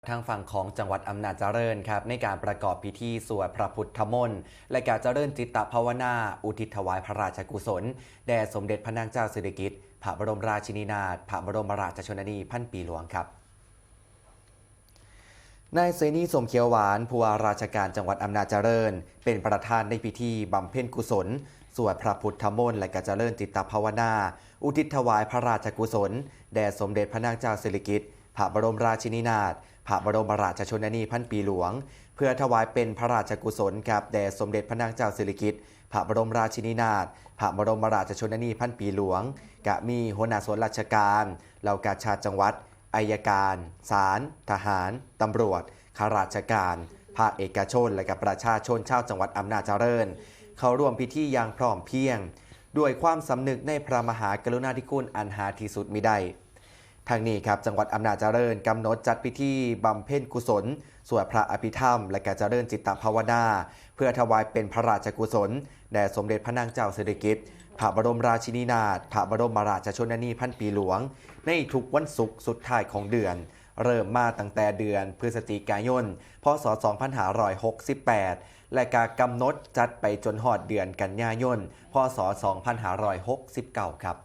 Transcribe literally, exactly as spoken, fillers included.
ทางฝั่งของจังหวัดอำนาจเจริญครับ ในการประกอบพิธีสวดพระพุทธมนต์ และการเจริญจิตตภาวนา อุทิศถวายพระราชกุศล แด่สมเด็จพระนางเจ้าสิริกิติ์ พระบรมราชินีนาถ พระบรมราชชนนีพันปีหลวงครับ นายเสนี สมเขียวหวาน ผู้ว่าราชการจังหวัดอำนาจเจริญ เป็นประธานในพิธีบำเพ็ญกุศล สวดพระพุทธมนต์ และการเจริญจิตตภาวนา อุทิศถวายพระราชกุศล แด่สมเด็จพระนางเจ้าสิริกิติ์ พระบรมราชินีนาถ พระบรมราชชนนีพันปีหลวง เพื่อถวายเป็นพระราชกุศลครับ แด่สมเด็จพระนางเจ้าสิริกิติ์ พระบรมราชินีนาถ พระบรมราชชนนีพันปีหลวง กะมีหัวหน้าส่วนราชการ เหล่ากาชาดจังหวัด อัยการ ศาล ทหาร ตำรวจ ข้าราชการ ภาคเอกชน และกับประชาชนชาวจังหวัดอำนาจเจริญ เข้าร่วมพิธีอย่างพร้อมเพรียง ด้วยความสำนึกในพระมหากรุณาธิคุณอันหาที่สุดมิได้ ทั้งนี้ครับ จังหวัดอำนาจเจริญกำหนดจัดพิธีบำเพ็ญกุศล สวดพระอภิธรรม และการเจริญจิตตภาวนา เพื่อถวายเป็นพระราชกุศล แด่สมเด็จพระนางเจ้าสิริกิติ์ พระบรมราชินีนาถ พระบรมราชชนนีพันปีหลวง ในทุกวันศุกร์สุดท้ายของเดือน เริ่มมาตั้งแต่เดือนพฤศจิกายน พ.ศ. สองพันห้าร้อยหกสิบแปด และกากำหนดจัดไปจนฮอดเดือนกันยายน พ.ศ. สองพันห้าร้อยหกสิบเก้าครับ